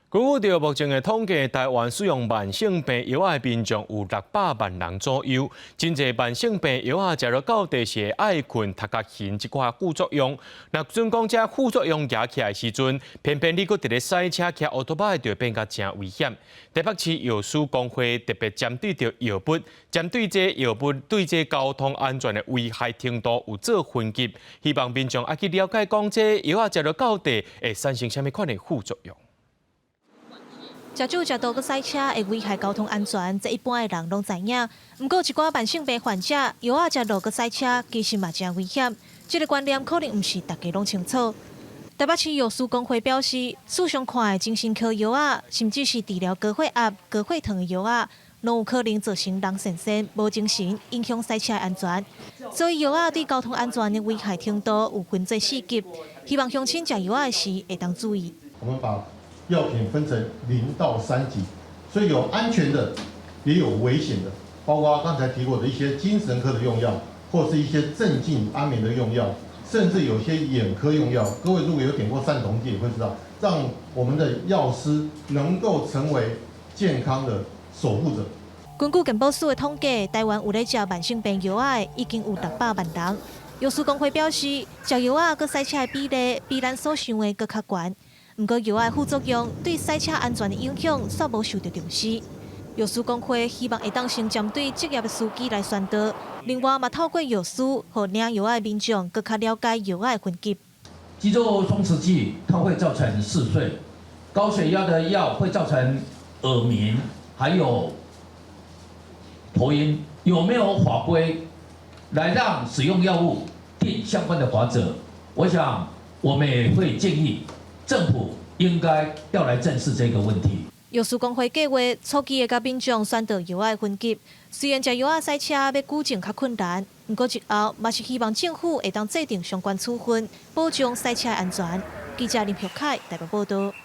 根據著目前的統計，台灣使用慢性病藥仔的民眾有600萬人左右。真濟慢性病藥仔食落到底是會愛睏、頭殼眩這寡副作用。若準講這副作用加起來的時陣，偏偏你閣佇咧駛車騎烏托邦就變甲誠危險。台北市藥師公會特別針對著藥物，針對這藥物對這交通安全的危害程度有做分級，希望民眾愛去了解講這藥仔食落到底會產生啥物款的副作用。食酒食毒閣駛車會危害交通安全，這一般的人攏知影。毋過一寡慢性病患者藥仔食落閣駛車，其實嘛誠危險。這個觀念可能毋是逐家攏清楚。台北市藥師公會表示，市場看的精神科藥仔，甚至是治療高血壓、高血糖的藥仔，攏有可能造成人神神無精神，影響駛車安全。所以藥仔對交通安全的危害程度有分做四級，希望鄉親食藥仔時會當注意。我們把藥品分成0到3級，所以有安全的，也有危險的，包括剛才提過的一些精神科的用藥，或是一些鎮靜安眠的用藥，甚至有些眼科用藥。各位如果有點過散瞳劑，也會知道，讓我們的藥師能夠成為健康的守護者。根據健保署的統計，台灣有咧食慢性病藥仔的已經有600萬人。藥師公會表示，食藥仔閣駛車的比例，比咱所想的閣較懸。毋過藥仔副作用對駛車安全的影響，煞無受著重視。藥師公會希望會當先針對職業的司機來宣導，另外嘛透過藥師，予領藥仔的民眾閣較了解藥仔的分級。肌肉鬆弛劑它會造成嗜睡，高血壓的藥會造成耳鳴，還有頭暈。有沒有法規來讓使用藥物定相關的法則？我想我們也會建議政府應該要來正視這個問題。藥師公會計劃初期會共民眾宣導藥仔的分級，雖然食藥仔駛車欲舉證較困難，毋過日後嘛是希望政府會當制定相關處分，保障駛車安全。記者林玉凱台北報導。